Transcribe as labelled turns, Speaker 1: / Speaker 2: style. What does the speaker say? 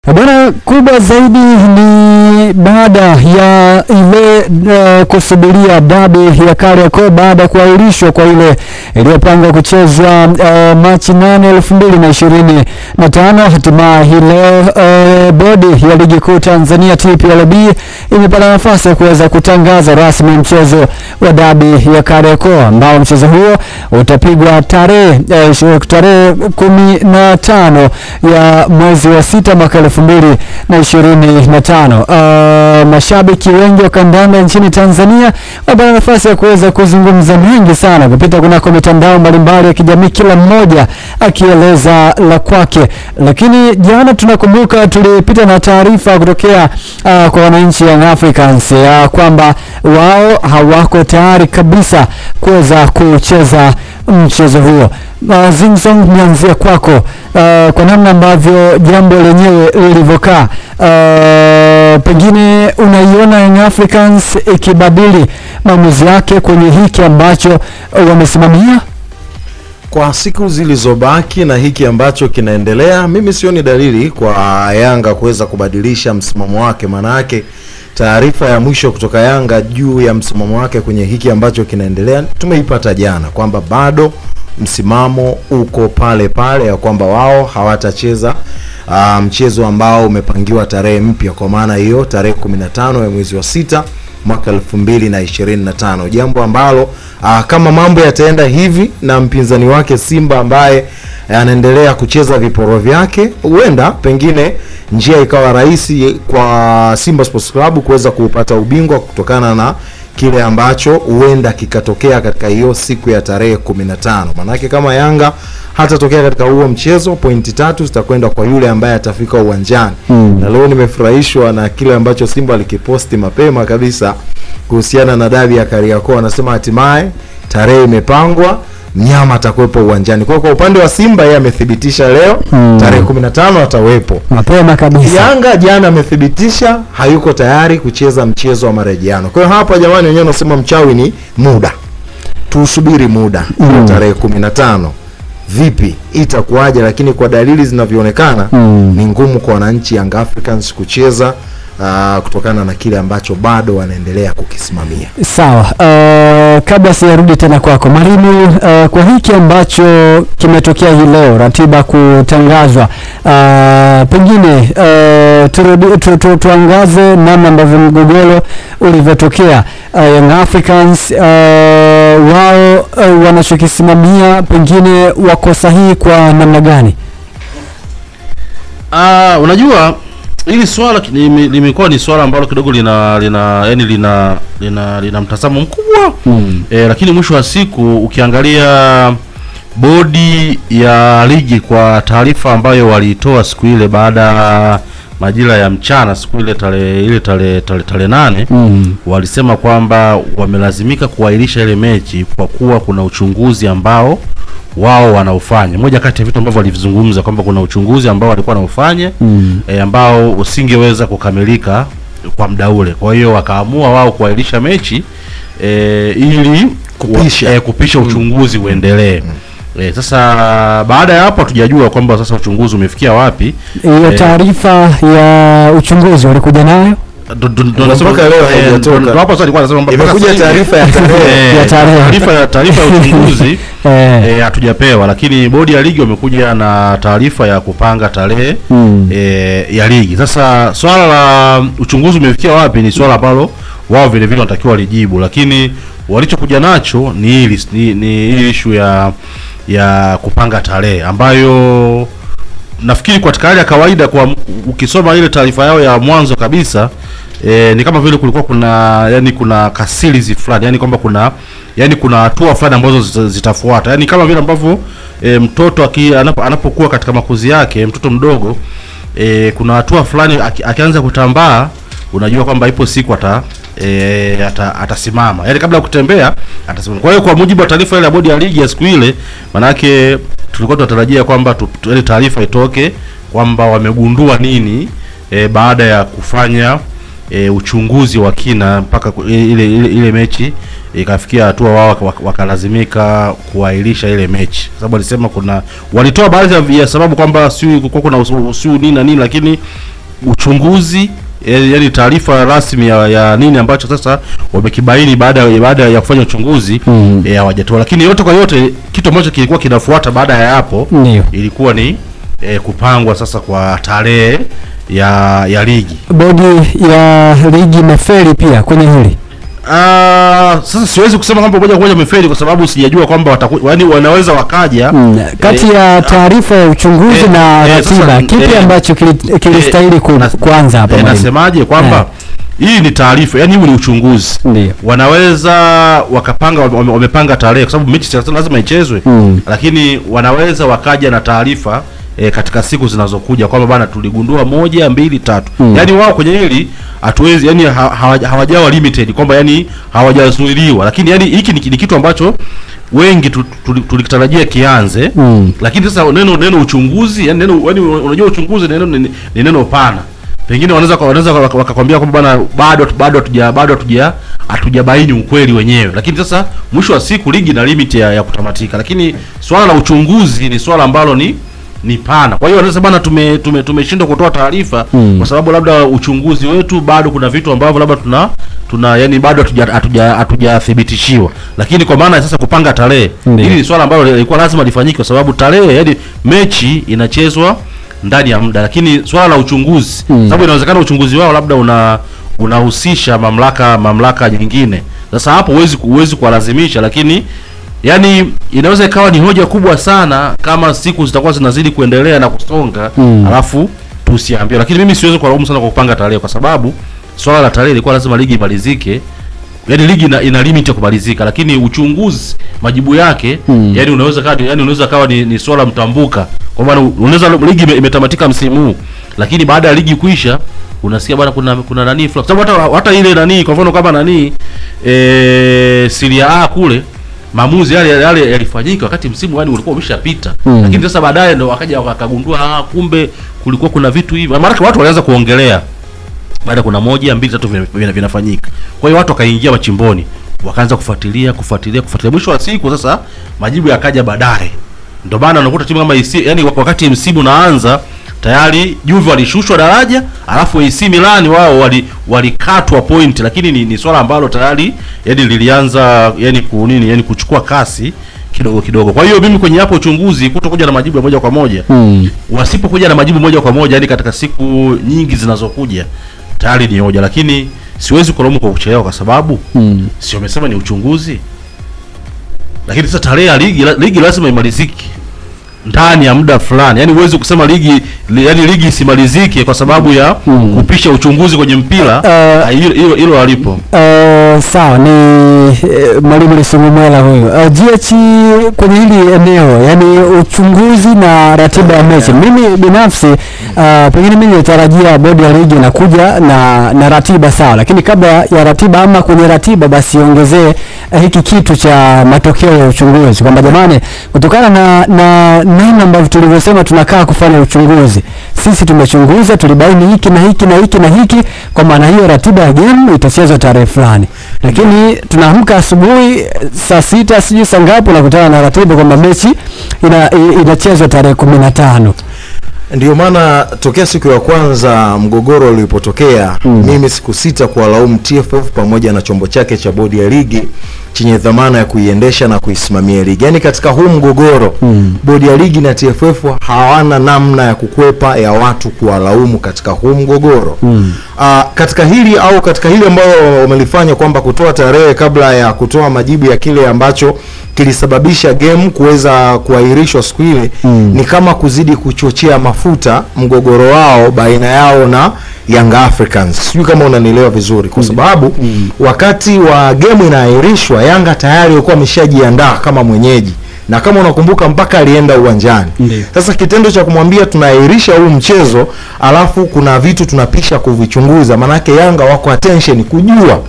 Speaker 1: Bwana, kubwa zaidi ni baada ya ile kusubiria dabi ya Kariakoo baada ya kuahirishwa kwa ile iliyopangwa kuchezwa Machi 8, 2025. Hatimaye hii leo bodi ya Ligi Kuu Tanzania TPLB imepata nafasi ya kuweza kutangaza rasmi mchezo wa dabi ya Kariakoo, ambao mchezo huo utapigwa tarehe 15 ya mwezi wa 6 mwaka 2025. Mashabiki wengi wa kandanda nchini Tanzania wamepata nafasi ya kuweza kuzungumza mengi sana kupita kunako mitandao mbalimbali ya kijamii, kila mmoja akieleza la kwake. Lakini jana tunakumbuka tulipita na taarifa kutokea kwa wananchi Young Africans kwamba wao hawako tayari kabisa kuweza kucheza mchezo huo. Zingsong, nianzie kwako kwa namna ambavyo jambo lenyewe lilivyokaa, pengine unaiona Young Africans ikibadili maamuzi yake kwenye hiki ambacho wamesimamia
Speaker 2: kwa siku zilizobaki na hiki ambacho kinaendelea? Mimi sioni dalili kwa Yanga kuweza kubadilisha msimamo wake. Maana yake taarifa ya mwisho kutoka Yanga juu ya msimamo wake kwenye hiki ambacho kinaendelea tumeipata jana, kwamba bado msimamo uko pale pale ya kwamba wao hawatacheza mchezo ambao umepangiwa tarehe mpya, kwa maana hiyo tarehe 15 ya mwezi wa 6 mwaka 2025, jambo ambalo kama mambo yataenda hivi na mpinzani wake Simba ambaye anaendelea kucheza viporo vyake, huenda pengine njia ikawa rahisi kwa Simba Sports Club kuweza kupata ubingwa kutokana na kile ambacho huenda kikatokea katika hiyo siku ya tarehe 15. Manake kama Yanga hatatokea katika huo mchezo, pointi 3 zitakwenda kwa yule ambaye atafika uwanjani. Na leo nimefurahishwa na kile ambacho Simba alikiposti mapema kabisa kuhusiana na dabi ya Kariakoo. Anasema hatimaye tarehe imepangwa, mnyama atakuwepo uwanjani. Kwa upande wa Simba yeye amethibitisha leo tarehe 15 atawepo
Speaker 1: mapema kabisa.
Speaker 2: Yanga jana amethibitisha hayuko tayari kucheza mchezo wa marejeano. Kwa hiyo hapa jamani, wenyewe wanasema mchawi ni muda. Tusubiri muda tarehe 15. Vipi itakuwaje? Lakini kwa dalili zinavyoonekana ni ngumu kwa wananchi Young Africans kucheza kutokana na kile ambacho bado wanaendelea kukisimamia.
Speaker 1: Sawa. Kabla sijarudi tena kwako Marimu, kwa hiki ambacho kimetokea hii leo, ratiba kutangazwa, pengine tuangaze namna ambavyo mgogoro ulivyotokea. Young Africans wao wanachokisimamia pengine wako sahihi kwa namna gani?
Speaker 3: Unajua hili swala limekuwa ni swala ambalo kidogo lina lina mtazamo mkubwa. Lakini mwisho wa siku ukiangalia bodi ya ligi kwa taarifa ambayo walitoa siku ile baada majira ya mchana siku ile tarehe 8, walisema kwamba wamelazimika kuahirisha ile mechi kwa kuwa kuna uchunguzi ambao wao wanaufanya. Moja kati ya vitu ambavyo walivizungumza kwamba kuna uchunguzi ambao walikuwa wanaufanya ambao usingeweza kukamilika kwa muda ule. Kwa hiyo wakaamua wao kuahirisha mechi ili kupisha uchunguzi uendelee. Sasa baada ya hapo hatujajua kwamba sasa uchunguzi umefikia wapi.
Speaker 1: Hiyo taarifa ya uchunguzi walikuja nayo
Speaker 2: imekuja taarifa ya
Speaker 3: tarehe, taarifa ya uchunguzi hatujapewa, lakini bodi ya ligi wamekuja na taarifa ya kupanga tarehe ya ligi. Sasa swala la uchunguzi umefikia wapi ni swala ambalo wao vile vile wanatakiwa lijibu, lakini walichokuja nacho ni hili ni issue ya kupanga tarehe ambayo nafikiri kwa hali ya kawaida, kwa ukisoma ile taarifa yao ya mwanzo kabisa ni kama vile kulikuwa kuna yani kuna kasilizi fulani, yani kwamba kuna yani kuna hatua fulani ambazo zitafuata, yani kama vile ambavyo mtoto anapokuwa katika makuzi yake, mtoto mdogo kuna hatua fulani akianza kutambaa, unajua kwamba ipo siku atasimama, yani kabla ya kutembea atasimama. Kwa hiyo kwa mujibu wa taarifa ile ya bodi ya ligi ya siku ile, manake tulikuwa tunatarajia kwamba ile taarifa itoke kwamba wamegundua nini baada ya kufanya uchunguzi wa kina mpaka ile mechi ikafikia hatua wao wakalazimika kuahirisha ile mechi. Sababu walisema kuna walitoa baadhi ya sababu kwamba si kulikuwa kuna usiu nini na nini, lakini Uchunguzi, yaani taarifa rasmi ya nini ambacho sasa wamekibaini baada ya kufanya uchunguzi hawajatoa. Lakini yote kwa yote kitu ambacho kilikuwa kinafuata baada ya hapo ilikuwa ni kupangwa sasa kwa tarehe ya ligi.
Speaker 1: Bodi ya ligi imefeli pia kwenye hili.
Speaker 3: Sasa siwezi kusema kwamba moja kwa moja imefeli kwa sababu sijajua kwamba yaani wanaweza wakaja
Speaker 1: kati ya taarifa ya uchunguzi na ratiba, kipi ambacho kilistahili kuanza hapa?
Speaker 3: Nasemaje kwamba hii ni taarifa, yani huu ni uchunguzi.
Speaker 1: Ndiyo.
Speaker 3: Wanaweza wakapanga, wamepanga tarehe kwa sababu mechi lazima ichezwe, lakini wanaweza wakaja na taarifa katika siku zinazokuja kwamba bana tuligundua 1 2 3. Yaani wao kwenye hili hatuwezi, yani hawajawa limited kwamba yani hawajazuiliwa, lakini yani hiki ni kitu ambacho wengi tulikitarajia kianze. Lakini sasa neno uchunguzi, yani neno, yani unajua uchunguzi ni neno pana. Pengine wanaweza wakakwambia kwamba bana bado hatujabaini ukweli wenyewe. Lakini sasa mwisho wa siku ligi na limit ya kutamatika. Lakini swala la uchunguzi ni swala ambalo ni pana. Kwa hiyo wanaweza bana tumeshindwa kutoa taarifa kwa sababu labda uchunguzi wetu bado kuna vitu ambavyo labda tuna yani bado hatujathibitishiwa. Lakini kwa maana sasa kupanga tarehe, hili ni swala ambalo lilikuwa lazima lifanyike kwa sababu tarehe, yani mechi inachezwa ndani ya muda. Lakini swala la uchunguzi, sababu inawezekana uchunguzi wao labda unahusisha mamlaka nyingine. Sasa hapo huwezi kuwalazimisha, lakini yani inaweza ikawa ni hoja kubwa sana kama siku zitakuwa zinazidi kuendelea na kusonga, alafu tusiambiwe. Lakini mimi siwezi kulaumu sana kwa kupanga tarehe kwa sababu swala la tarehe ilikuwa lazima ligi imalizike. Yaani ligi ina limit ya kumalizika, lakini uchunguzi majibu yake yani unaweza kawa ni swala mtambuka. Kwa maana unaweza ligi imetamatika msimu huu, lakini baada ya ligi kuisha unasikia bwana kuna nani fulani. Sababu hata ile nani kwa mfano kama nani Serie A kule maamuzi yale yalifanyika wakati msimu yani ulikuwa umeshapita. Lakini sasa baadaye ndo wakaja wakagundua kumbe kulikuwa kuna vitu hivi. Maana watu walianza kuongelea baada kuna 1 2 3 vinafanyika. Kwa hiyo watu wakaingia machimboni, wakaanza kufuatilia. Mwisho wa siku sasa majibu yakaja baadaye. Ndio maana unakuta timu kama AC, yani wakati msimu unaanza tayari Juve walishushwa daraja, alafu AC Milan wao walikatwa point, lakini ni swala ambalo tayari yani lilianza yani kunini yani kuchukua kasi kidogo kidogo. Kwa hiyo mimi kwenye hapo uchunguzi kutokuja na majibu ya moja kwa moja. Wasipokuja na majibu moja kwa moja yani katika siku nyingi zinazokuja tayari ni hoja, lakini siwezi kulaumu kwa kuchelewa kwa sababu sio wamesema ni uchunguzi. Lakini sasa tarehe ya ligi lazima imalizike ndani ya muda fulani. Yaani huwezi kusema ligi isimalizike kwa sababu ya kupisha uchunguzi kwenye mpira. Hilo halipo.
Speaker 1: Sawa, ni Mwalimu Lisungumwela huyu. GH kwenye hili eneo, yani uchunguzi na ratiba ya mechi. Mimi binafsi pengine mimi nilitarajia bodi ya ligi inakuja na ratiba sawa, lakini kabla ya ratiba ama kwenye ratiba basi ongezee hiki kitu cha matokeo ya uchunguzi, kwamba jamani kutokana na namna ambavyo tulivyosema tunakaa kufanya uchunguzi, sisi tumechunguza, tulibaini hiki na hiki na hiki na hiki, kwa maana hiyo ratiba ya game itachezwa tarehe fulani. Lakini tunaamka asubuhi saa 6 sijui saa ngapi unakutana na ratiba kwamba mechi inachezwa tarehe 15.
Speaker 2: Ndio maana tokea siku ya kwanza mgogoro ulipotokea, mimi sikusita kuwalaumu TFF pamoja na chombo chake cha bodi ya ligi chenye dhamana ya kuiendesha na kuisimamia ligi. Yaani katika huu mgogoro bodi ya ligi na TFF hawana namna ya kukwepa ya watu kuwalaumu katika huu mgogoro. Katika hili au katika hili ambalo wamelifanya kwamba kutoa tarehe kabla ya kutoa majibu ya kile ambacho kilisababisha game kuweza kuahirishwa siku ile, ni kama kuzidi kuchochea mafuta mgogoro wao baina yao na Young Africans. Sijui kama unanielewa vizuri, kwa sababu wakati wa game inaahirishwa Yanga tayari walikuwa wameshajiandaa kama mwenyeji, na kama unakumbuka mpaka alienda uwanjani. Sasa kitendo cha kumwambia tunaahirisha huu mchezo alafu kuna vitu tunapisha kuvichunguza, manake Yanga wako attention kujua